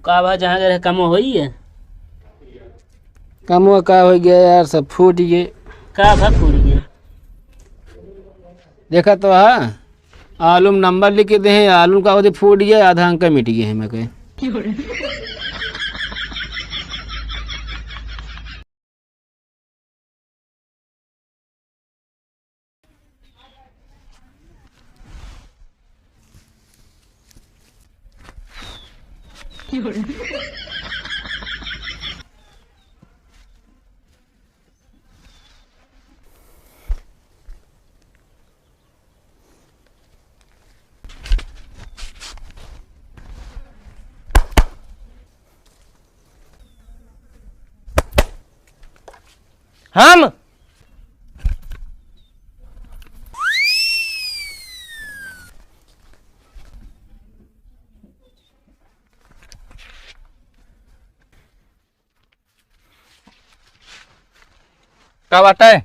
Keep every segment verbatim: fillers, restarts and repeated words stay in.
का बा, जहाँ गए रहे, कमो होई है? कमो का हो गया यार, सब फूट गए। का भा फूट गए? देखा तो हा, आलू में नंबर लिख के दे हैं, आलू का होते फूट गया, आधा अंक मिट गया है मैं कहे। हम का बाटे?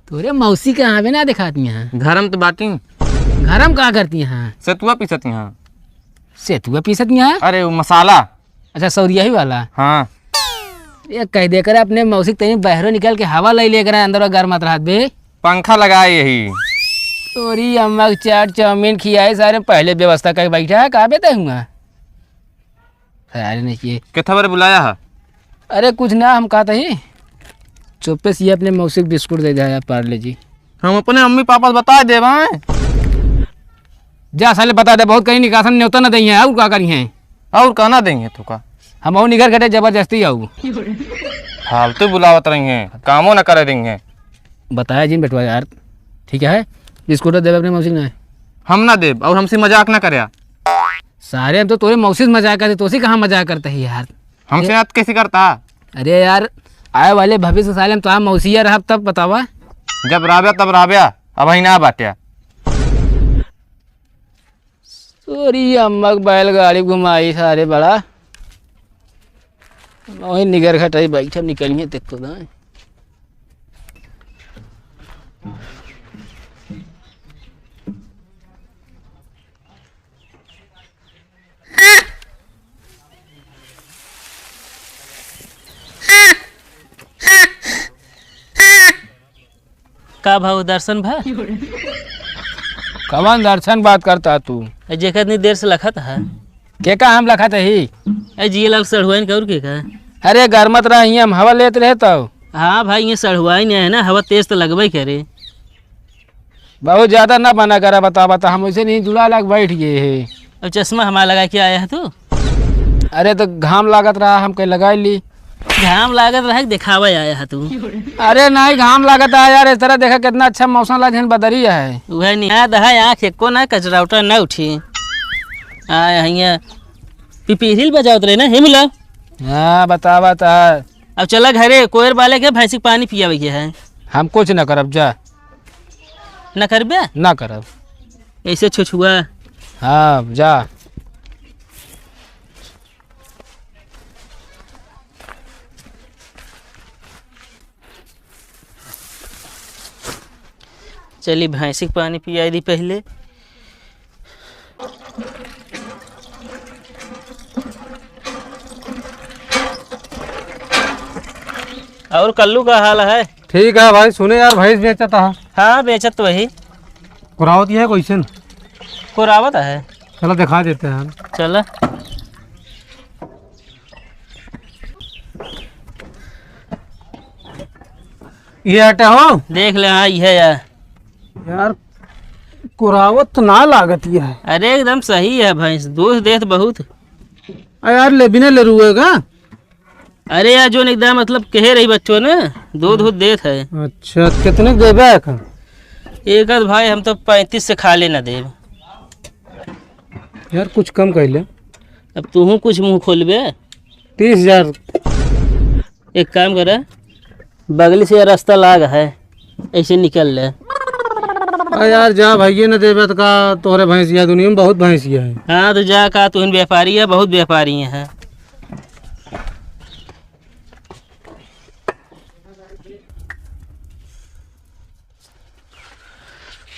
तोरे मौसी के आवे ना देखाती हैं। घर में तो बाटी। घर में का करती हैं? सेतुआ पीसती हैं। सेतुआ पीसती हैं? अरे, वो मसाला। अच्छा, सौरिया ही वाला। हाँ। ये कह दे करे अपने मौसी के तनी बहरो निकल के हवा ले ले करे, अंदर गर्म मत रहत बे। पंखा लगाए यही। तोरी अम्मा के चाट चाउमीन खियाए सारे, पहले व्यवस्था करके बैठा है, का बेते हुआ? अरे नहीं किए। कितना बार बुलाया है? अरे कुछ ना, हम कहते ही चुप्पे से ये अपने मौसी के बिस्कुट दे दिया यार, पार्ले जी। हम अपने मम्मी पापा से बता देब, हैं? जा साले बता दे, बहुत कहीं निकासन न्योता न देइहैं, और का करिहैं? और का ना देइहैं तो का? हम और निगर घटे जबरदस्ती आऊ। फालतू बुलावत रहिहैं, कामो न करे देइहैं। बताया जिन बेटवा यार, ठीक है? बिस्कुट देबे अपने मौसी के ना। हम ना देब, और हमसे मजाक ना करया। सारे हम तो तोरे मौसी से मजाक करते, तोसी कहाँ मजाक करते ही यार? हमसे ए- बात कैसे करता? अरे यार, आए वाले भविष्य साले हम तो मौसिया रहब तब बतावा। जब राब्या तब राब्या, अब ही ना बाट्या। तोरी अम्मा के बैलगाड़ी घुमाई सारे बड़ा। वही निगर घटाई बैठब निकलिए तक तो दाएं। का भाव दर्शन भा? कवन दर्शन बात करता तू? ए, जेकर इतनी देर से लखत है। के का हम लखत ही? ए, जिए लाल सढ़ुआइन के और के का? अरे, गरमत रहा, हियां हम हवा लेत रहे तब। हाँ भाई, ये सढ़ुआइन है ना, हवा तेज तो लगबे करे। बहुत ज्यादा ना बना करा, बता, बता, हम वैसे नहीं जुड़ा लग बैठ गए हैं। अब चश्मा हमारा लगा के आया है तू? अरे, तो घाम लागत रहा, हम कहीं लगा ली। घाम लागत रहा कि दिखावे आया है तू? अरे नहीं, घाम लागत है यार, इस तरह देखा कितना अच्छा मौसम लग, झन बदरी है। वह नहीं, याद है, आँख एको ना, कचराउटा ना उठी। आ, हियाँ पिपीहिल बजावत रहे ना, हे मिला। हाँ, बतावा ता। अब चला घरे, कोयर बाले के भैंसी के पानी पियावे के है। हम कुछ ना करब, जा। ना करबे? ना करब। ऐसे छुछुआ। हाँ, जा। चली, भैंसी के पानी पियाई दी पहले। और कल्लू का हाल है? ठीक है भाई, सुने यार, भैंस बेचत है। हाँ, बेचत तो वही। कुरावत ही है, कैसे न? कुरावत है। चलो, दिखा देते हैं। चलो। ये हटा हो। देख ले, हाँ, ये है यार। यार, कुरावत तो ना लागत ये है। अरे, एकदम सही है भैंस, दूध देत बहुत। आ यार, ले बिना ले रुएगा। अरे यार, जोन एकदम मतलब कहे रही बच्चों ने, दूध दूध देत है। अच्छा, कितने के देबे एक? एक आध भाई, हम तो पैंतीस से खाले ना देब। यार, कुछ कम कर ले। अब तू कुछ मुंह खोलबे। तीस हजार। एक काम करे, बगली से ये रास्ता लाग है, ऐसे निकल ले। आ यार, जा भाई, ये न देबे तो का, तोहरे भैंसिया, दुनिया में बहुत भैंसिया है। हाँ, तो जा का, तू व्यापारी है, बहुत व्यापारी है।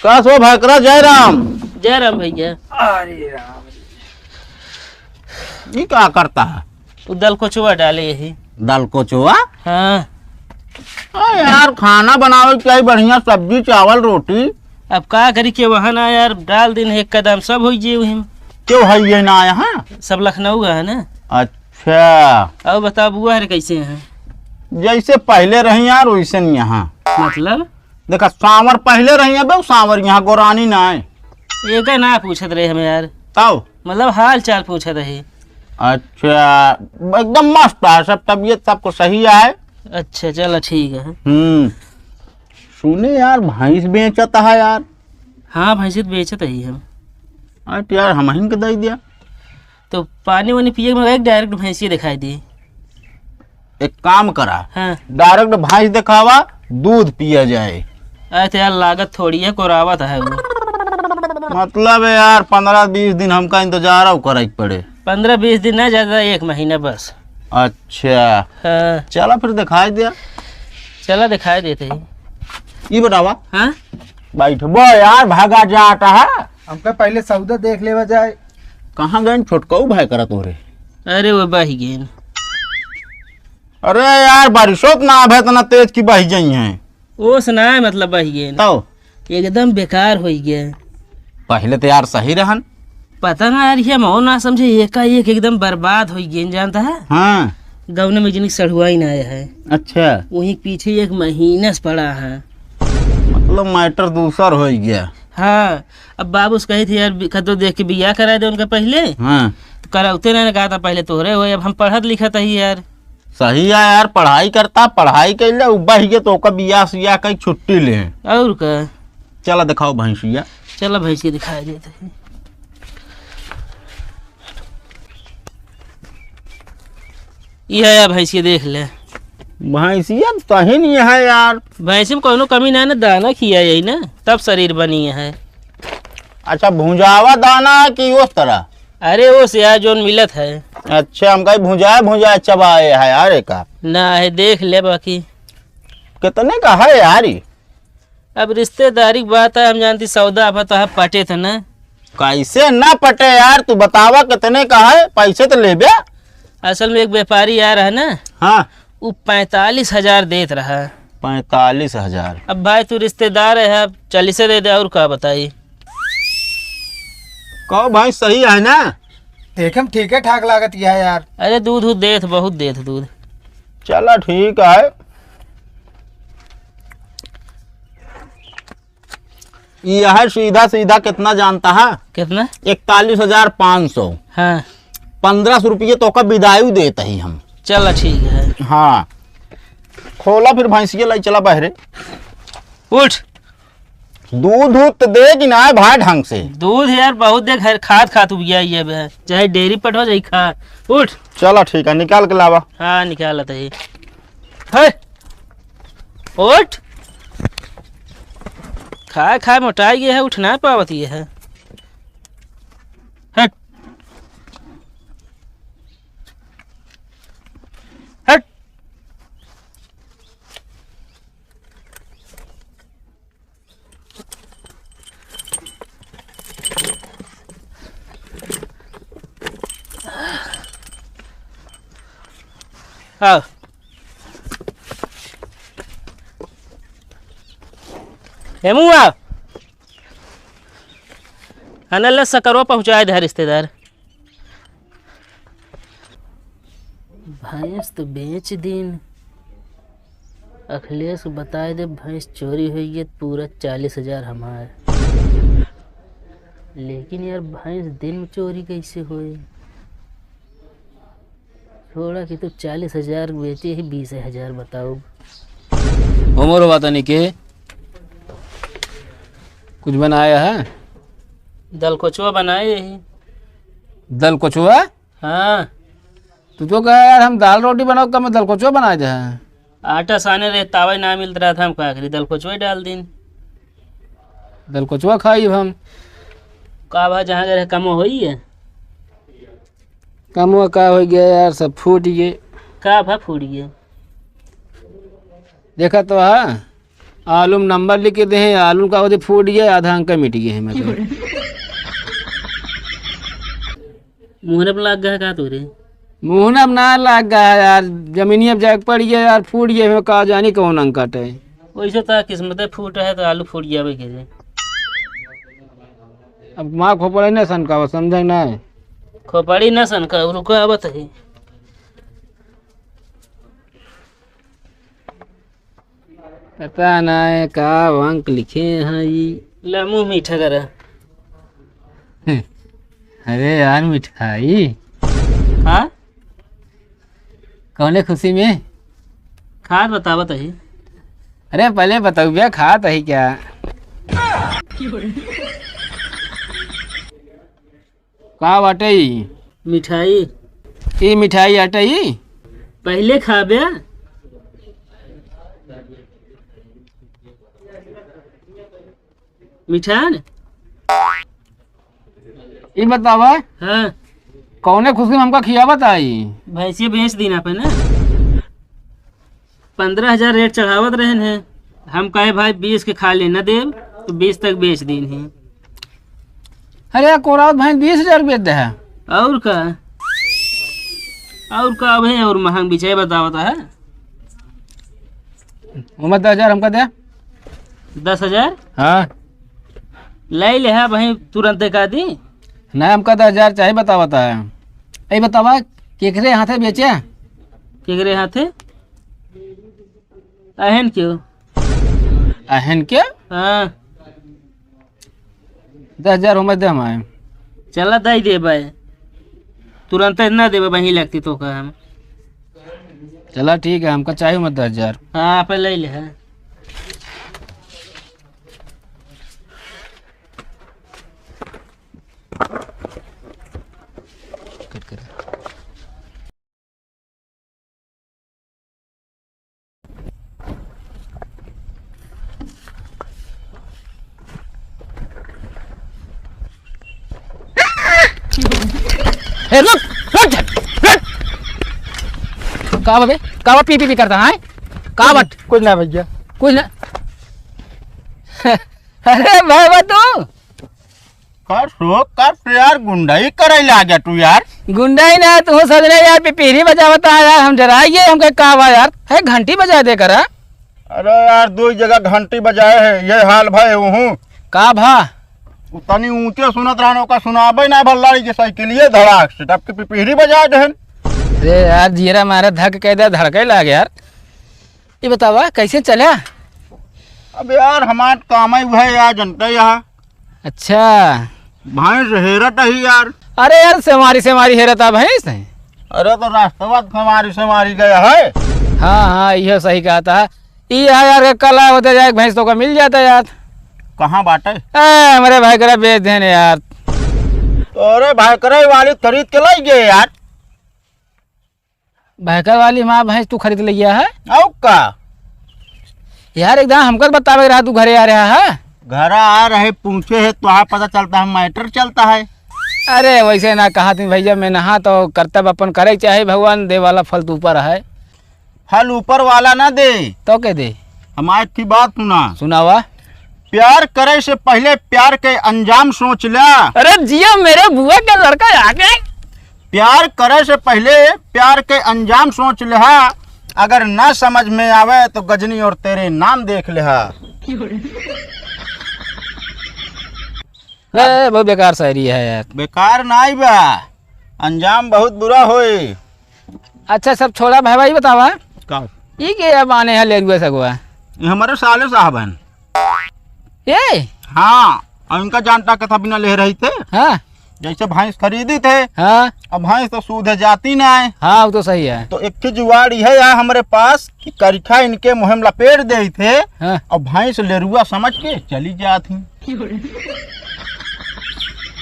का सो भकरा, जय राम। जय राम भैया। अरे राम। ई का करता है? उ दलकोचवा डाले यही। दलकोचवा? हाँ। अरे यार, खाना बनावे के चाहिए, बढ़िया सब्जी, चावल, रोटी। अब का करी, के वहाँ ना यार, डाल दिन है एक कदम, सब होई जे वही में। क्यों है ये ना आया, हाँ? सब लखनऊ का है ना। अच्छा। और बताओ, बुआ रे कैसे हैं? जैसे पहले रही यार, वैसे नहीं यहाँ। मतलब? देखा, सांवर पहले रही, अब सांवर यहाँ गोरानी ना है। एका ना पूछत रहे हम यार। तब? मतलब हाल चाल पूछत रहे। अच्छा, एकदम मस्त है सब, तबीयत सबको सही है। अच्छा, चलो ठीक है। हम्म, सुने यार, भैंस बेचत है यार। हाँ, भैंस तो बेचत ही हम। हाँ, तो यार, हमहिन के दे दिया। तो पानी वानी पिए में एक direct भैंसिया दिखाई दी। एक काम करा, हाँ। Direct भैंस दिखावा, दूध पिया जाए। अरे तो यार, लागत थोड़ी है, कोरावत है वो। मतलब है यार, पन्द्रह बीस दिन हमका इंतजार करे के पड़े। पन्द्रह बीस दिन ना, ज्यादा एक महीना बस। अच्छा। हाँ। चला फिर दिखाई दिया। चला दिखाई देते हैं। ई बतावा। हाँ? बैठबो यार, भागा जाता है। हमका पहले सौदा देख लेवा जाए। कहाँ गए छोटकऊ भाई करा तोरे? अरे वो बही गेन। अरे यार, बारिशो त ना भे इतना तेज की बही जाई हैं। ओस ना है, मतलब बही गेन। तो? एकदम बेकार होई गया। पहले तो यार सही रहन। पता ना यार, ये मौन ना समझे, एकाएक एकदम बर्बाद होई गेन, जानता है? हाँ। गौना में जिनकी सढ़ुआई ना आया है। अच्छा। वहीं पीछे एक महीना से पड़ा है। मतलब matter दूसर होई गया। हाँ, अब बाबू से कही थी यार, बि-, कद्दो देख के बियाह करा दे उनका पहले। हाँ। तो करावते ना, कहा था पहले तोहरे होए, अब हम पढ़त लिखत ही यार। सही है यार, पढ़ाई करता, पढ़ाई कर ले, उ बहि के तो ओकर बियाह सियाह कई छुट्टी ले। और का? चला दिखाओ भैंसिया। चला भैंसिया दिखाई देते हैं। ई है यार, भैंसिया देख ले। भैंसिया तो सही नहीं है यार। भैंसी में कौनो कमी ना है ना, दाना खिया यही ना, तब शरीर बनी है। अच्छा, भुंजावा दाना है कि उस तरह? अरे, वो से यार, जोन मिलत है। अच्छा, हम कहीं भुंजाए, भुंजाए चबाए है यार, एका। ना है, देख ले बाकी। कितने का है यार ई? अब रिश्तेदारी की बात है, हम जानती सौदा आफत है, पटे थे ना। कैसे ना पटे यार, तू बतावा कितने का है, पैसे तो लेबे। असल में एक व्यापारी आ रहा है ना, हाँ। उ पैंतालीस हजार देत रहा। पैंतालीस हजार? अब भाई तू रिश्तेदार है, अब चालीसे दे दे, और का बताई। कहो भाई, सही है ना? देखे में ठीके ठाक लागत यह यार। अरे दूध, दूध देत, बहुत देत दूध। चला ठीक है। यह सीधा सीधा कितना जानता है? कितना? इकतालीस हजार पाँच सौ। हाँ। पन्द्रह सौ रुपये तो का बिदाई देत ही हम। चला ठीक है। हाँ, खोला फिर भैंसिया लाई चला बहरे। उठ। दूध दूध तो दे कि ना भाई ढंग से। दूध यार बहुत दे, घर खात खात उबिया ये बे, चाहे डेयरी पठवा चाहे खा। उठ। चला ठीक है, निकाल के लावा। हाँ, निकालत ही। है, उठ। खाए खाए मोटाई गया है, उठ ना पावत ये है। हट। हट। आओ। हेमुआ, अनल सकरो पहुँचाए दे रिश्तेदार। भैंस तो बेच दीन। अखिलेश को बताए दे, भैंस चोरी हुई है, पूरा चालीस हजार हमार। लेकिन यार, भैंस दिन में चोरी कैसे होई? छोड़ा कि तू चालीस हजार बेचे ही बीस हजार बताओ। उमर हुआ तनी के कुछ बनाया है? दल कोचवा बनाए यही। दल कोचवा? हाँ। तू तो कहा यार, हम दाल रोटी बनाओ, कम दल कोचवा बनाए दे हैं। आटा साने रहे, तावे ना मिलत रहा था, हम का करी, दल कोचवा ही डाल दीन। दल कोचवा खाई हम। का भा, जहाँ गए रहे, कमो होई है? कमवा का हो गया यार, सब फूट गए। का भा फूट गए? देखा तो हा, आलू में नंबर लिख के दे हैं, आलू का होते फूट गया, आधा अंक मिट गए हैं मतलब। मुहरे पे लाग गया है का तोरे? मुहरे पे ना लाग गया है यार, जमीनिया पे जाके पड़ गया यार, फूट गया है, का जानी कौन अंकट है। वैसे तो किस्मते फूट है तो आलू फूट जावे के रे। अब माँ खोपड़े ना सनकावा, समझे ना? खोपड़ी ना सनकावा, रुको आवत है। पता ना है का अंक लिखे हैं ई। ले मुँह मीठा करा। अरे यार मिठाई। हाँ? कौने खुशी में? खात बतावत ही। अरे पहले बताऊ भैया, खात ही क्या? का बाटे ई? मिठाई। ई मिठाई आटे ई? पहिले खाबे। मिठान? ई बतावा, हाँ। कौने खुशी में हमका खियावत आई? भैंसिया बेच दीन आपन ना। पन्द्रह हजार रेट चढ़ावत रहन है, हम कहे भाई बीस के खाली न देब, तो बीस तक बेच दीन है। अरे कोरावत भाई बीस हजार रुपये दे है। और का? और का भाई, और महंग बिचाई बतावत है। उमर दस हजार हमका दे। दस हजार? हाँ। ले ले है भाई, तुरंत का दी। नहीं, हमका दस हजार चाही, बतावत है। ए बतावा, केकरे हाथे बेचे? केकरे हाथे? अहन क्यों? अहन के? हाँ। दस हजार हमर दे हमारे। चला, दे देबे। तुरंत ना देबे, वहीं लगती तो का हम। चला ठीक है, हमका चाहिए मत दस हजार। हाँ, आप ले ले, हाँ। कट कर। ए, रुक, रुक, रुक। का बा बे? का बा पी, पी, पी करता है? का बट? कुछ ना भैया। कुछ ना। अरे भाई बा तू। कर सो, कर सो यार, गुंडई करे लागे तू यार। गुंडई ना, तू सजने यार, पिपीरी बजावता है यार, हम डराई गए, हमके का बा यार, है घंटी बजा दे करा। अरे यार, दो जगह घंटी बजाए है, ये हाल भाई वहूँ। का भा? उ तनी ऊँचे सुनत रहन, ओका सुनाबे ना भल्ला, ये साइकिलिए धड़ाक से टपके पिपीरी बजा देहन। अरे यार, जीरा मारे धक कह दे, धड़के लागे यार। ये बतावा, कैसे चला? अब यार, हमार काम है वह यार, जनता यहाँ। अच्छा। भैंस हेरत ही यार। अरे यार, सेमारी, सेमारी हेरत आ भैंस है। अरे, तो रास्तवा सेमारी, सेमारी गया है। हाँ, हाँ, यह सही कहा था। ई है यार, कल होते जाए, भैंस तो का मिल जाता यार। कहाँ बाटे? ए, हमारे भाई करा बेच देने यार। तो अरे, भाई करे वाली खरीद के लाई गए यार। भैकर वाली माँ भैंस तू खरीद ले गया है? अउ का? यार, एकदम हमको बतावे रहा, तू घरे आ रहा है? घर आ रहे, पूछे है, तो पता चलता है, मैटर चलता है। अरे, वैसे ना कहा तुम भैया, मैं नहा तो कर्तव्य अपन करे चाहे, भगवान दे वाला फल तो ऊपर है। फल ऊपर वाला ना दे। तो के दे? हमार एक ठे बात सुना। सुनावा। प्यार करे से पहले प्यार के अंजाम सोच ल्या। अरे जियो मेरे बुआ के लड़का आके। प्यार करे से पहले प्यार के अंजाम सोच लिहा। अगर ना समझ में आवे तो गजनी और तेरे नाम देख लिहा। ए, बहुत बेकार शायरी है यार। बेकार नाई बा, अंजाम बहुत बुरा होई। अच्छा, सब छोड़ा भाई, भाई बतावा। का? ई के अब आने हैं लेरुआ सगवा? ये हमारे साले साहब हैं। ए? हाँ, और इनका जानता कथा बिना ले रही थे। हाँ। जैसे भैंस खरीदी थे। हाँ। अब भैंस तो सूधे जाती ना है। हाँ, वो तो सही है। तो एक ही जुगाड़ ये है यहाँ हमारे पास कि करिखा इनके मुँह में लपेट दे थे। हाँ। और भैंस लेरुआ समझ के चली जात ही।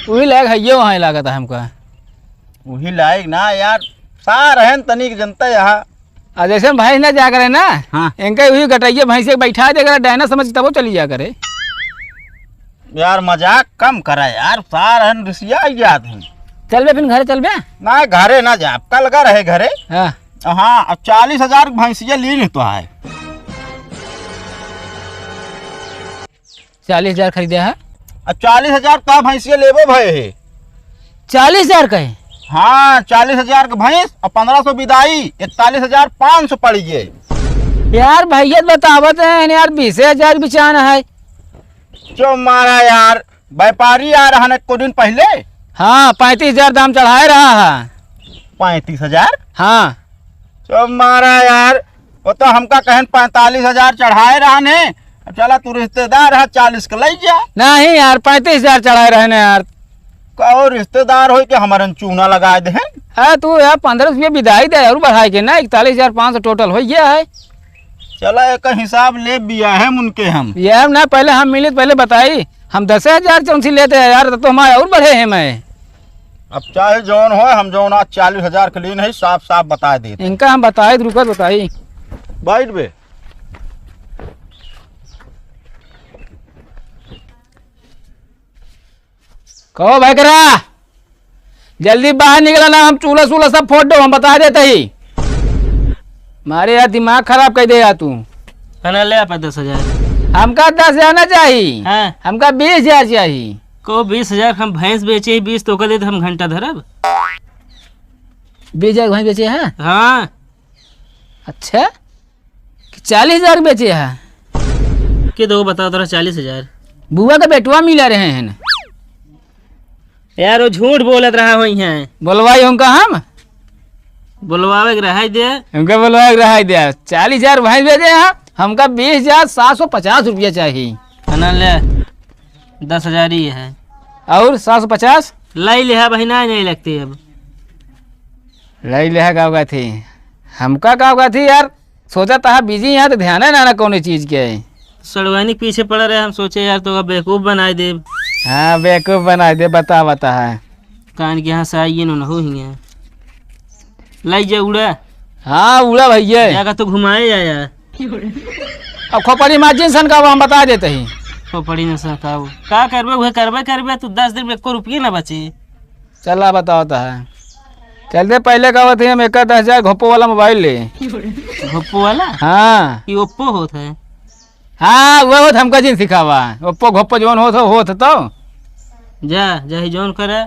वही लायक है, ये वहाँ लागत है हमका। वही लायक ना यार, सार हैं तनिक जनता यहाँ। आ जैसे हम भैंस ना जा करे ना, हाँ। इनका वही गटैया भैंस एक बैठा दे करे, डायना समझ के तबो चली जा करे। यार मजाक कम करा यार, सार हैं रिसिया जात हैं। चल बे फिर घरे चल बे। ना घरे ना जा, कल का रहे घरे। हाँ। हाँ, अब चालीस हजार की भैंसिया ली नहीं तो है। चालीस हजार खरीदे है। अब चालीस हजार का भैंसिया लेबो भय है। चालीस हजार का है? हाँ, चालीस हजार के भैंस और पन्द्रह सौ बिदाई, इकतालीस हजार पाँच सौ पड़ गए। यार, भैया तो बतावत हैं यार, बीस हजार बिचाना है। जो मारा यार, व्यापारी आ रहा न कुछ दिन पहले। हाँ, पैंतीस हजार दाम चढ़ाए रहा है। पैंतीस हजार? हाँ। जो मारा यार, वो तो हमका कहन पैंतालीस हजार चढ़ाए रहन है। अब चला, तू रिश्तेदार है, चालीस के लई जा। नहीं यार, पैंतीस हजार चढ़ाए रहन है यार। कहो रिश्तेदार होई के हमरन चूना लगाए देहन। हाँ, तू यार पन्द्रह रुपया बिदाई दे और बढ़ाए के ना, इकतालीस हजार पाँच सौ टोटल हो गया है। चला, एक हिसाब ले बिया है उनके हम। ये हम ना, पहले हम मिली तो पहले बताई, हम दस हजार चौंसी लेते हैं यार, तब तो हमारे और बढ़े हैं मैं। अब चाहे जौन होए, हम जौन आज चालीस हजार के लिए नहीं, साफ साफ बताए देते। इनका हम बताई, रुकत बताई। बैठ बे। कहो भाई करा, जल्दी बाहर निकला ना, हम चूल्हा सूल्हा सब फोड़ दो, हम बता देते ही। मारे यार दिमाग खराब कर दे यार तू। है ना, ले आप दस हजार। हमका दस हजार ना चाहिए। हाँ। हमका बीस हजार चाहिए। को बीस हजार हम भैंस बेचे ही, बीस तो कर देते हम घंटा धरब। बीस हजार भैंस बेचे हैं? हाँ। अच्छा, कि चालीस हजार बेचे है? के दो बताओ तोरा चालीस हजार। बुआ का बेटवा मिला रहे हैं। यार, वो झूठ बोलत रहा होई हैं। बोलवाई उनका हम? बोलवावे के रहाई दे। उनका बोलवावे के रहाई दे। चालीस हजार भैंस बेचे हैं, हमका बीस हजार सात सौ पचास रुपया चाहिए। है ना, ले, दस हजार ही है। और सात सौ पचास? लाई ले है भाई, ना नहीं लगती अब। लाई ले है, का होगा थी? हमका का होगा थी यार? सोचा तहा बिजी यहाँ तो ध्यान है ना, ना कौनो चीज के है। सड़वानी के पीछे पड़ा रहे, हम सोचे यार तो बेवकूफ बनाए देब। हाँ, बेवकूफ बनाए दे, बता, बता है। कान के यहाँ से आइए न हो ही है। लाई जा उड़ा। हाँ, उड़ा भैया। जाकर तो घुमाए जा यार। अब खोपड़ी मार जिन सन का वो हम बता देते ही। खोपड़ी न सन का वो। का करबे, वह करबे, करबे, तू दस दिन में एको रुपये ना बचे। चला बताओ तो है। चलते पहले का होते हम एक दस हजार घोप्पो वाला मोबाइल ले। घोप्पो वाला? हाँ। ये ओप्पो होत है? हाँ, वो होत हमका जिन सिखावा। ओप्पो घोप्पो जौन होत हो, होत तो। जा, जा ही जौन करे।